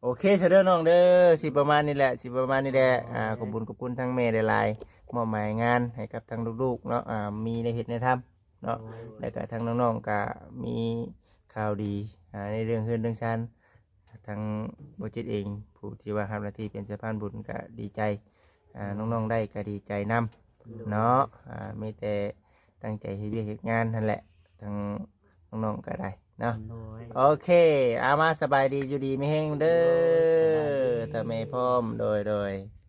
ໂອເຄຊະເດີນ້ອງເດີ ຊິປະມານນີ້ແຫຼະ ຊິປະມານນີ້ແຫຼະ. ໂດຍ ອ່າ ຂອບຄຸນ ຂອບຄຸນທາງແມ່ຫຼາຍໆ ມອບໝາຍງານໃຫ້ກັບທາງລູກໆເນາະ. ອ່າ ມີໄດ້ເຮັດໄດ້ທຳເນາະ. ໂດຍ ແລ້ວກໍທາງນ້ອງໆກໍມີຂ່າວດີ ອ່າ ໃນເລື່ອງເຮືອນເລື່ອງຊານ. ທາງບໍ່ຈິດເອງ ຜູ້ທີ່ວ່າຮັບໜ້າທີ່ເປັນສະພານບຸນກໍດີໃຈ. ອ່າ ໂດຍ ນ້ອງໆໄດ້ກໍດີໃຈນຳ ໂດຍ ເນາະ. ອ່າ ມີແຕ່ຕັ້ງໃຈເຮັດວຽກເຮັດງານຫັ້ນແຫຼະ ທາງນ້ອງໆກໍໄດ້ເນາະ. ໂດຍ ໂອເຄ ເອົາ ມາ ສະບາຍດີ ຢູ່ດີມີແຮງເດີ. ໂດຍ ສະບາຍດີ ຖ້າແມ່ພ້ອມ. ໂດຍ ໂດຍ.